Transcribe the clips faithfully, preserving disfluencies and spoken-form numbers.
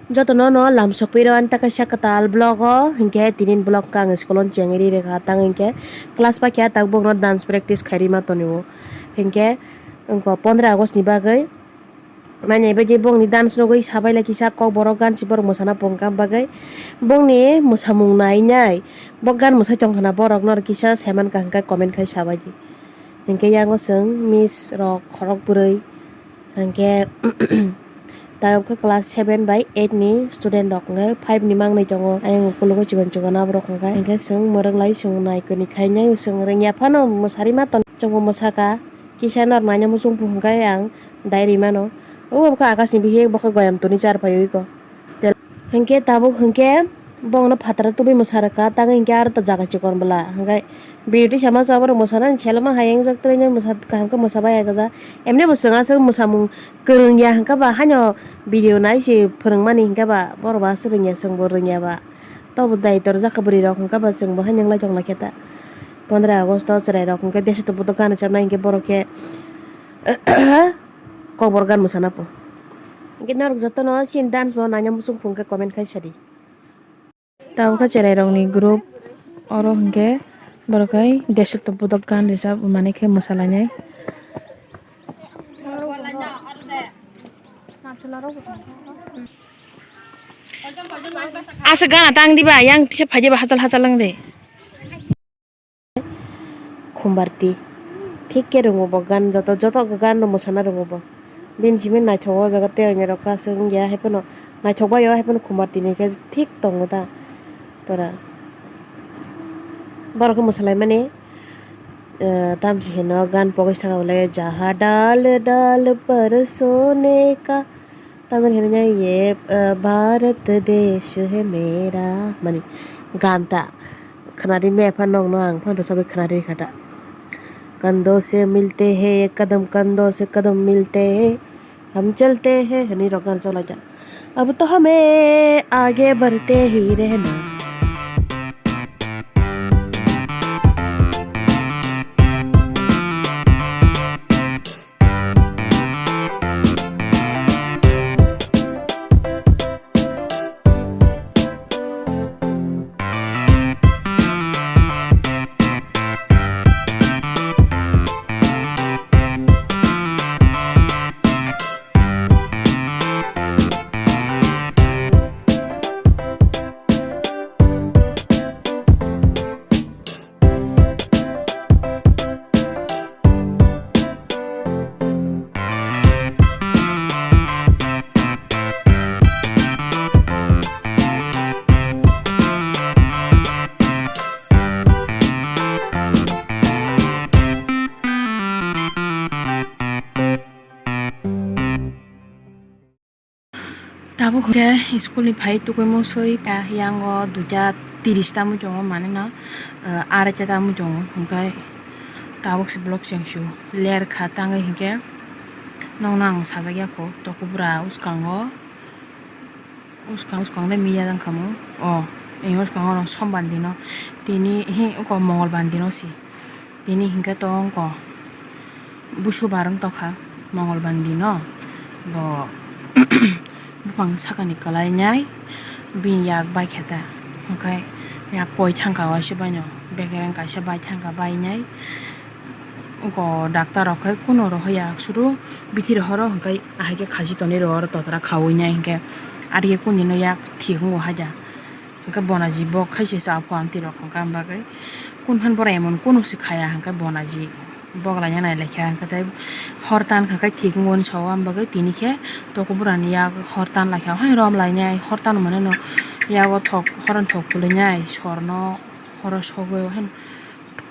Jotono no lamsokpui rw ani ta kaisa kwtal vlog o, hinkhe tinin vlog khe ang school o chengwi ri rwkha, tang hinkhe class paikha, tak bokno dance practice khairima tonio, hinkhe wngkha pondro August ni bagwi. Nainai baidi bongni dance nugwi sabai lai kisa kokborok gan si borok mwsana pungkha bagwi bongni mwsamung nainai bo gan mwsai tongkhana borokno kisa saimankha hwnkhe comment khai sabaidi. Hinkhe yango chwng miss rok khorok bwrwi hinkhe tabuk khe class seven bai eight ni student rok hwnkhe five ni mangnwi tongo ayang ukulukgo chikon chikon aborok hwnkhe hinkhe chwng mwrwk lai chwng naikoni khainai chwng rwngya phano mwsarima tongo chwngbo mwsakha. Kisa norok naina muchung phunukgwi ang dai rimano. O bokha akasni bihik bokha goyam tuni char phaiwi ko. Hinkhe tabuk hinkhe bongno phataro tubui mwsa rwkha, tangwi hinkhe aro to jaga chikon bwla. Hinkhe beauty sama se oborok mwsanani selengma hai wngjak twino mwsa kaham khe mwsa bai ya gwja. Emni bo chwng aswk mwsamung kwrwngya hinkhe ba haino video nai se phwrwngmani hinkhe ba borok bo aswk rwngya chwngbo rwngya ba. Tobo dai torjak kha bwrwi rok hinkhe ba chwngbo haino wnglai tonglaikhe ta. Pondro August o chwrai rok hinkhe desh to budok gana chamnai hinkhe borok khe kokborok gan mwsana po. Hinkhe norok jotono chini dance bo naina muchung phunukhe comment khai sadi. Tabukha chwrai rokni group oro hinkhe borok hai desh to budok gan rijak mani khe mwsalainai. Aswk gana tang diba, yang tisa phai diba, hachal hachal wng de. Khumbarti. Thik khe rwngo bo gan, joto, joto gan no mwsana rwngo bo. Bini simi naithok o jaga tei ongnai rok aswk wngya, hai phano naithok bai o, hai phano Khumbarti ni khe thik tongo da. Pura. Borok khe mwsalaimani, eh, tamchi hino gan pogwi saka bole, "Jaha dal dal par sone ka." Tamoni hwnwi ye, eh, "Bharat desh hai mera," mani gan ta khwnadi mepha nokno ang phano sabai khwnadi kha ta. "Kandon se milte hain ye kadam, kandon se kadam milte hain, hum chalte hain," hwnwi rok gan cholai ta. "Ab to hume aage badhte hi rehna." Tabuk hwnkhe school ni phai tukuimung swi, yango duita tiris tamo tongo, manwi no, ah, araita tamo tongo, hwnkhe tabuk se vlog cheng su ler kha tangwi hinkhe nokno ang sajak ya kho tokobwra uskango, uskang uskang le miya jang khamu o, uskango sombar dino tini hi oko mongol bar dino se. Tini hinkhe to wngkha busubar wng tongkha, mongolbar ni dino bo buphang sakani kwlainai bini yak bai khe ta, hwnkhe yak koi thangkha waisa baino bekereng kaisa bai thangkha bainai. Wngkha doctor rok khai kunu rohor ya suru bithi rohoro, hwnkhe ahai khe khachi tonwi rohoro totra khaui nai hinkhe adike kunu dino yak thik wngo haida. Hwnkhe bonaji bo khaise cha pho amtwi rok hwnkhe, am bagwi kunu phan bohrok emon kunu se khaya hwnkhe bonaji boglai ya nai laikha hwnkhe tei hor tan kha khe thik wngwi sao, am bagwi tini khe tokobwrani yak hor tan laikha, hai rom lainai hor tan mane no yago thok horon thok kwlwinai sorno horo sogwi o hai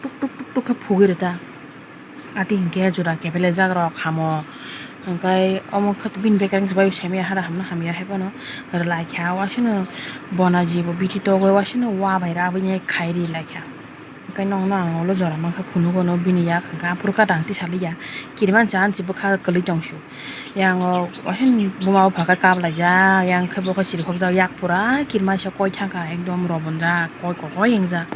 tuk tuk tuk tuk khe phugwi rwta. Ati hinkhe jora kepele jak rok hamo. Hwnkhe omo khe bini bekereng se bai simi hara hamna hamya hai phano rwlai kha. Waisano bonaji bo bithi togwi waisano wa bai rabwi khairi lai kha. Hwnkhe nokno ang ulo jora mankha phunugo no bini yak hwnkhe aphuru khe dang tisaliya. Kiriman cha ansi bwkha kwlwi tongsu. Yang o waisano buma bupha khe kap laijak, yang khe bokhe chirikhok jak, yak pura kirima se koi thangkha ekdom robonjak, koi kokoi wngjak.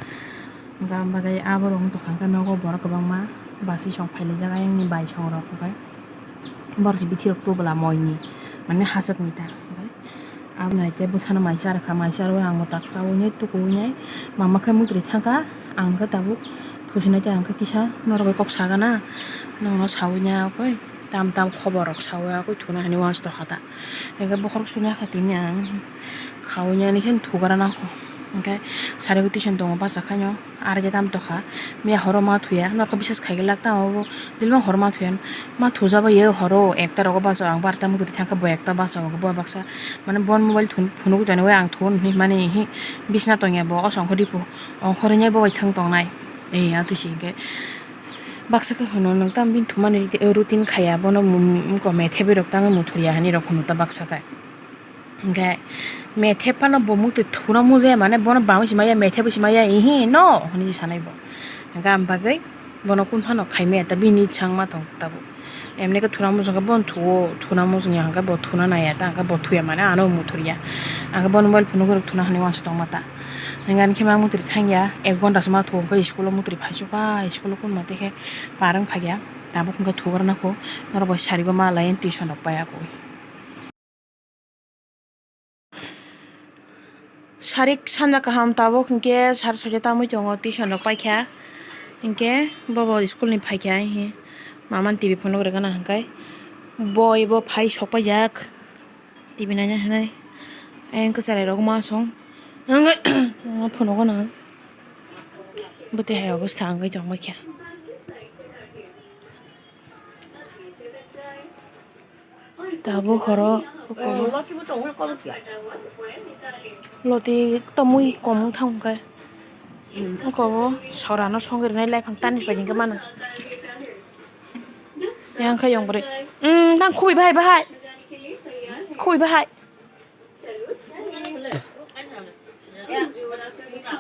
Hwnkhe ang bagwi aborok wng tongkha, hwnkhe nogo borok kwbangma bachwi song phailaijak ayangni bai song rok, hwnkhe borok se bithi rok tubula moini, mane hachwkni ta, hwnkhe Aboni hai khe bwsano mai cha rwkha, mai cha rwui ang bo tak chaui nai tukuui nai mama khe mutri thangkha, ang khe tabuk thusinai khe ang khe kisa norok bai kok sagana, nokno saui nai akoi tam tam khobor rok saui akoi thuna hinui uansukha ta. Hingkhe bokhorok suni hakha tini ang khaui nai khe thugra nangkho, hingkhe sari o tuition tongo bachakhaino. Ar je tam tokha, miya horo ma thuya, norokhe bisas khaikhe lak tamo bo dilma horo ma thuya, ma thuja bai ye horo ekta rogo baso, ang barta mukti thangkhe bo ekta baso, bo baksa mane bon mobile thun-, phunuk tonwi ang thun hinwi mani hi bisna tongya bo, osongkho dipu ongkhorwi nai bo bai thang tongnai, ei atwi si hinkhe baksa khe hwno nwng tamo bini thumani routine khaiya, bono mum-, mukho methe birok tangwi muthurya hinwi rok hwno ta baksa khe. Hingkhe methe phano bo mukti thuna mujaya mane bono bangwi se maya, methe bo se maya, ihi no hinui se sanai bo. Hingkhe ang bagwi bono kung phano khai maya ta bini chang ma tong tabuk. Emni khe thuna mujung khe bono thuo, thuna mujung ya hingkhe bo thuna naiya ta hingkhe bo thuya mane ano muthurya. Ang khe bono mobile phunuk rok thuna hinui uansuk tongma ta. Hingkhe ani khe ma mukti thangya, ek ghonta se ma thuo hingkhe school o mukti phaichukha, school o kunma tei khe par wng phaiya. Tabuk hingkhe thugra nakho, norok bai sarigo ma lai tuition rok pai akoi. Sarik sanja kaham tabuk hinkhe sar soita tamui tongo, tuition rok paikha hinkhe bobo school ni phaikha hinkhe mama ni T V phunuk rwgana hinkhe boi bo phai sok paijak T V naina hinui ayang kwchwrai rok ma song phunukgo nang bwtwi hai obostha wngwi tongbaikha. Tabuk horo loti tamui kom wng thang khe oko bo sora no song rinai laiphang tani pai hingke mano yang khe yong bwrwi tang khubui bahai bahai khubui bahai.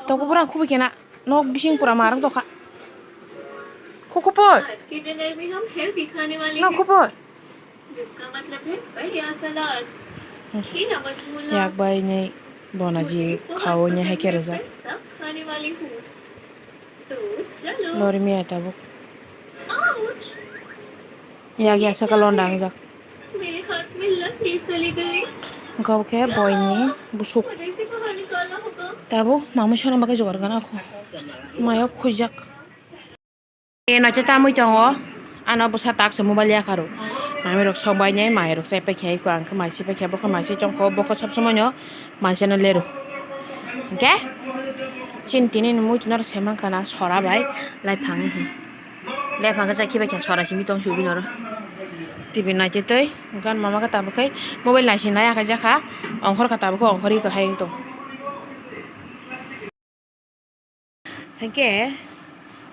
Toko pura khubui kena nok bising pura marang tokha. Khukhu poi. Nok khubui. Yak bai nai bonaji khao nai hai khe rwjak. Lori miya tabuk. Yak ya saka londa angjak. Wngkha khe boini busuk. Tabuk mamui sona bagwi jugar gana kho. Mayo khujak. E naithe tamui tongo. Ano bwsa tak se mobile yakaro. Mami rok sok bai nai mai rok chai paikha iko ang khe mai si paikha bokha mai si tongkho bokha sob somoi no. Manseno lero. Hingke? Chini tini ni muitu noro se mankha na sora bai laiphang hi. Laiphang khe chakhi bai kha sora simi tong subi noro. T V naitwi twi gan mama khe tabuk khai mobile naising nai akhai jakha. Ongkhor kha tabuk khe ongkhorwi kwhai wng tong. Hingke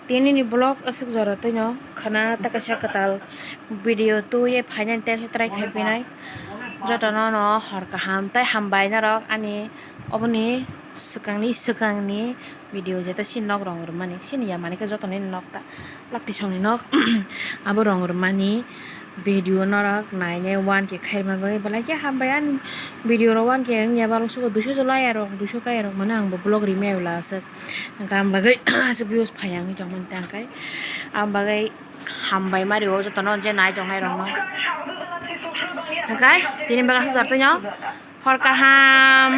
tini ni vlog aswk jora twino khana ta kaisa kwtal video twiwi phainani tei try khai pinai jotono no hor kaham tei hambai norok ani oboni swkangni swkangni video jeta sini nok rong rwmani sini ya manikhe jotono nok ta laktisongni nok abo rong rwmani. Video norok nainai one K khairokma bagwi belai khe hambai ani video rok one K wngya balok sugo duiso se laya rok duiso kaya rok mano ang bo vlog rimaya bwla aswk hwnkha ang bagwi aswk views phaiya wngwi tongmani tei ang khai ang bagwi hambai mari o jotono je nai tongnai rokno hwnkhe tini bagwi aswk jar twi no hor kaham.